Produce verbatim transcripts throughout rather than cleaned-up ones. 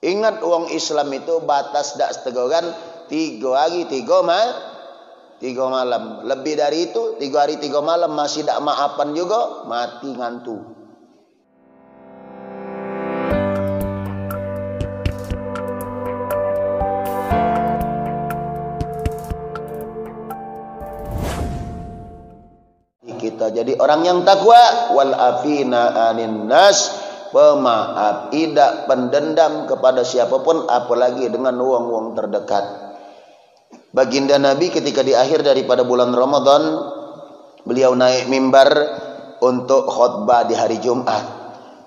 Ingat, wong Islam itu batas dak seteguran tigo hari, tigo ma-, tigo malam. Lebih dari itu, tigo hari, tigo malam masih dak maafan juga, mati ngantu. Kita jadi orang yang takwa, wal afina anin nas, pemaaf, idak pendendam kepada siapapun, apalagi dengan wong-wong terdekat. Baginda Nabi ketika di akhir daripada bulan Ramadan, beliau naik mimbar untuk khutbah di hari Jumat.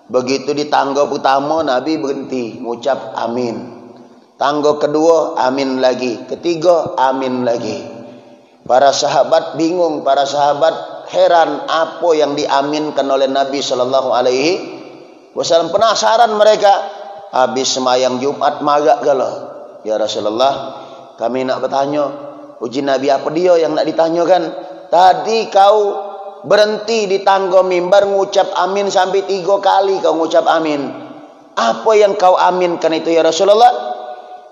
Begitu di tangga pertama, Nabi berhenti ngucap amin. Tangga kedua, amin lagi. Ketiga, amin lagi. Para sahabat bingung, para sahabat heran apa yang diaminkan oleh Nabi sallallahu alaihi wasallam. Penasaran mereka. Habis semayang Jumat, marah galo. "Ya Rasulullah, kami nak bertanya." Uji Nabi, "Apa dia yang nak ditanyakan? Tadi kau berhenti di tangga mimbar ngucap amin sampai tiga kali kau ngucap amin. Apa yang kau aminkan itu, ya Rasulullah?"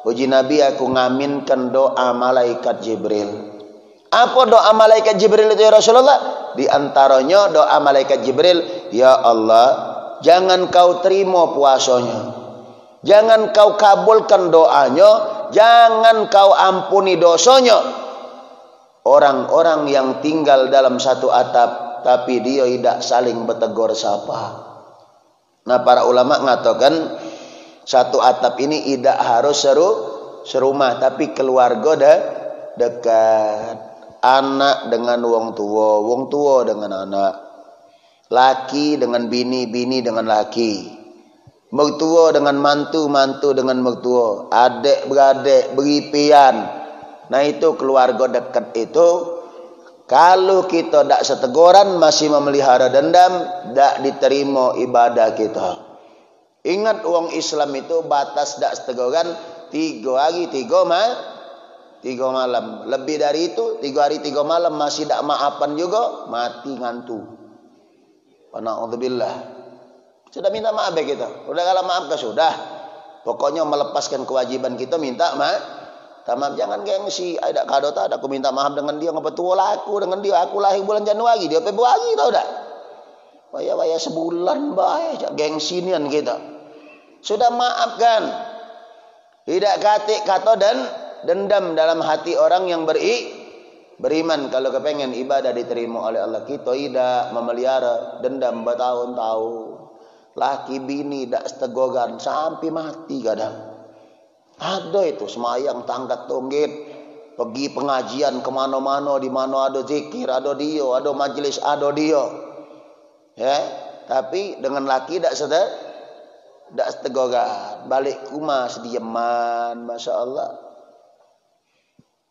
Uji Nabi, "Aku ngaminkan doa malaikat Jibril." "Apa doa malaikat Jibril itu, ya Rasulullah?" Di antaranya doa malaikat Jibril, "Ya Allah, jangan kau terima puasanya. Jangan kau kabulkan doanya, jangan kau ampuni dosanya. Orang-orang yang tinggal dalam satu atap, tapi dia idak saling betegur sapa." Nah, para ulama ngatakan satu atap ini idak harus seru-, serumah, tapi keluarga de-, dekat. Anak dengan wong tua, wong tua dengan anak. Laki dengan bini, bini dengan laki. Mertua dengan mantu, mantu dengan mertua. Adek beradek, beripian. Nah, itu keluarga dekat itu. Kalu kita dak seteguran, masih memelihara dendam, dak diterima ibadah kita. Ingat, wong Islam itu batas dak seteguran tigo hari, tigo ma-, tigo malam. Lebih dari itu, tigo hari, tigo malam masih dak maafan juga, mati ngantu. Wa na'udzubillah. Sudah minta maaf be kita. Udah kalu maaf ke sudah. Pokoknya melepaskan kewajiban kita minta ma-, minta maaf. Jangan gengsi. "Ai, dak kado tak, dak aku minta maaf dengan dia, ngapa tuo lah aku dengan dia. Aku lahir bulan Januari, dia Februari, tau dak?" Wayah-wayah sebulan bae, cak gengsi nian kita. Sudah maafkan. Idak katik kato dan dendam dalam hati orang yang beri-, beriman. Kalu kepengen ibadah diterima oleh Allah, kita idak memelihara dendam bertahun-tahun. Laki bini dak seteguran sampai mati kadang. Ada itu semayang tangkat tonggit, pergi pengajian kemano-mano, di mano ada zikir, ada dia, ada majlis, ada dia. Ya, tapi dengan laki dak sete-, dak seteguran. Balik ke rumah sedieman, masya Allah.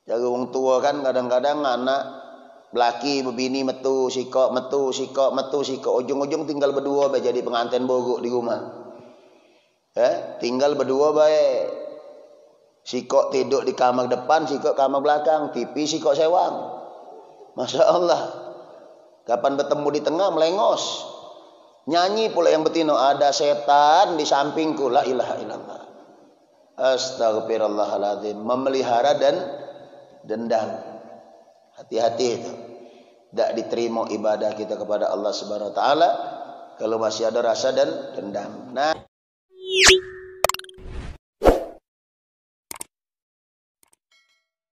Jago wong tua kan, kadang-kadang anak belaki bebini metu sikok, metu sikok, metu sikok, ujung-ujung tinggal beduo be jadi penganten buruk di rumah. Eh, tinggal beduo bae. Sikok tiduk di kamar depan, sikok kamar belakang, T V sikok sewang. Masya Allah. Kapan betemu di tengah, melengos. Nyanyi pula yang betino, "Ada setan di sampingku." La ilaha illallah. Astagfirullahaladzim. Memelihara dan dendam. Hati-hati itu. Dak diterima ibadah kita kepada Allah Subhanahu wa Ta'ala kalau masih ada rasa dan dendam. Nah,